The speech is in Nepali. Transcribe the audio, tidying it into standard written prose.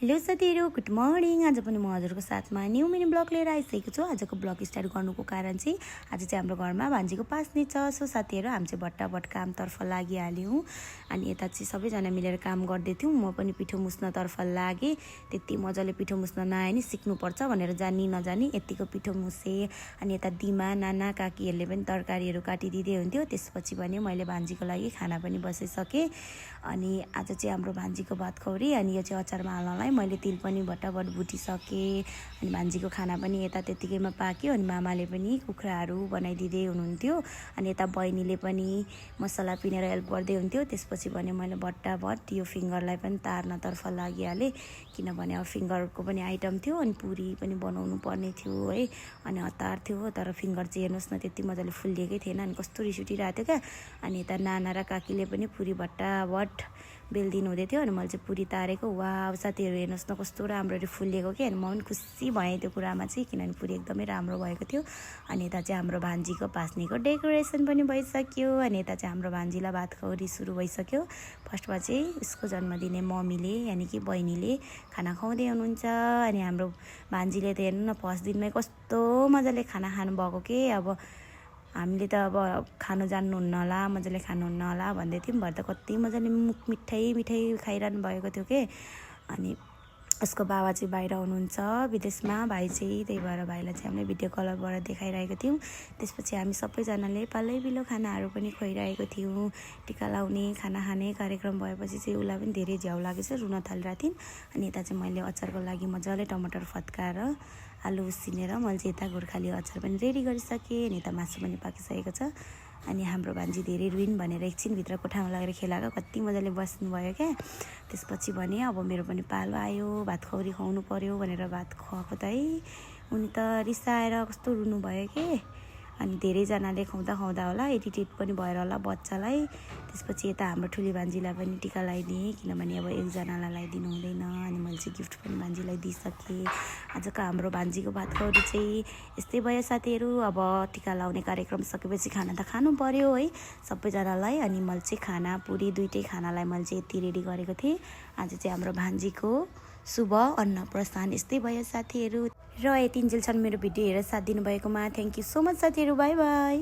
हेलो साथीहरू, गुड मर्निङ। आज पनि म हजुरको साथमा न्यू मिनी ब्लग लिएर आइसकेको छु। आजको ब्लग स्टार्ट गर्नुको कारण चाहिँ आज चाहिँ हाम्रो घरमा भान्जीको पास्ने छ। सो साथीहरू, हामी चाहिँ भट्टाभट कामतर्फ लागिहाल्यौँ। अनि यता चाहिँ सबैजना मिलेर काम गर्दै थियौँ। म पनि पिठो मुस्नतर्फ लागेँ। त्यति मजाले पिठो मुस्न नआए नि सिक्नुपर्छ भनेर जानी नजानी यत्तिको पिठो मुसेँ। अनि यता दिमा नाना काकीहरूले पनि तरकारीहरू काटिदिँदै हुन्थ्यो। त्यसपछि भने मैले भान्जीको लागि खाना पनि बसाइसकेँ। अनि आज चाहिँ हाम्रो भान्जीको भात खौरी, अनि यो चाहिँ अचारमा हाल्नलाई मैले तिल पनि भट्टाभट भुटिसकेँ। अनि भान्जीको खाना पनि यता त्यत्तिकैमा पाक्यो। अनि मामाले पनि कुखुराहरू बनाइदिँदै हुनुहुन्थ्यो। अनि यता बहिनीले पनि मसला पिनेर हेल्प गर्दै हुन्थ्यो। त्यसपछि भने मैले भट्टाभट यो फिङ्गरलाई पनि तार्नतर्फ लागिहालेँ, किनभने अब फिङ्गरको पनि आइटम थियो। अनि पुरी पनि बनाउनु पर्ने थियो है। अनि हतार थियो, तर फिङ्गर चाहिँ हेर्नुहोस् न त्यति मजाले फुलिएकै थिएन। अनि कस्तो रिस उठिरहेको थियो क्या। अनि यता नाना र काकीले पनि पुरी भट्टाभट बेलिदिनु हुँदै थियो। अनि मैले चाहिँ पुरी तारेको। वाह साथीहरू, हेर्नुहोस् न कस्तो राम्ररी फुलिएको कि। अनि म पनि खुसी भएँ त्यो कुरामा चाहिँ, किनभने पुरी एकदमै राम्रो भएको थियो। अनि यता चाहिँ हाम्रो भान्जीको पास्नेको डेकोरेसन पनि भइसक्यो। अनि यता चाहिँ हाम्रो भान्जीलाई भात खौरी सुरु भइसक्यो। फर्स्टमा चाहिँ उसको जन्मदिने मम्मीले यानि कि बहिनीले खाना खुवाउँदै हुनुहुन्छ। अनि हाम्रो भान्जीले त हेर्नु न फर्स्ट दिनमै कस्तो मजाले खाना खानुभएको के। अब हामीले त अब खानु जान्नुहुन्न होला, मजाले खानुहुन्न होला भन्दै थियौँ, भरे त कति मजाले मिठाई खाइरहनु भएको थियो के। अनि उसको बाबा चाहिँ बाहिर हुनुहुन्छ विदेशमा, भाइ चाहिँ, त्यही भएर भाइलाई चाहिँ हामीले भिडियो कलबाट देखाइरहेको थियौँ। त्यसपछि हामी सबैजनाले पालैपिलो खानाहरू पनि खुवाइरहेको थियौँ। टिका लाउने खाना खाने कार्यक्रम भएपछि चाहिँ उसलाई पनि धेरै झ्याउ लागेछ, रुन थालिरहेको थिइन्। अनि यता चाहिँ मैले अचारको लागि मजाले टमाटर फत्काएर आलु उसिनेर मैले चाहिँ यता गोर्खाली अचार पनि रेडी गरिसकेँ। अनि यता मासु पनि पाकिसकेको छ। अनि हाम्रो भान्जी धेरै रुइन भनेर एकछिन भित्र कोठामा लगेर खेलाएको, कति मजाले बस्नुभयो क्या। त्यसपछि भने अब मेरो पनि पालो आयो, भात खौरी खुवाउनु पऱ्यो भनेर भात खुवाएको त है। उनी त रिसाएर कस्तो रुनुभयो कि। अनि धेरैजनाले खुवाउँदा होला इरिटेट पनि भएर होला बच्चालाई। त्यसपछि यता हाम्रो ठुली भान्जीलाई पनि टिका लगाइदिएँ, किनभने अब एकजनालाई लगाइदिनु हुँदैन। अनि मैले चाहिँ गिफ्ट पनि भान्जीलाई दिइसकेँ। आजको हाम्रो भान्जीको भात खौरी चाहिँ यस्तै भयो साथीहरू। अब टिका लाउने कार्यक्रम सकेपछि खाना त खानु पऱ्यो है सबैजनालाई। अनि मैले चाहिँ खाना पुरी दुइटै खानालाई मैले चाहिँ यति रेडी गरेको थिएँ। आज चाहिँ हाम्रो भान्जीको शुभ अन्नप्रस्थान यस्तै भयो साथीहरू। र यतिन्जेलसम्म मेरो भिडियो हेरेर साथ दिनुभएकोमा थ्याङ्क यू सो मच साथीहरू। By by.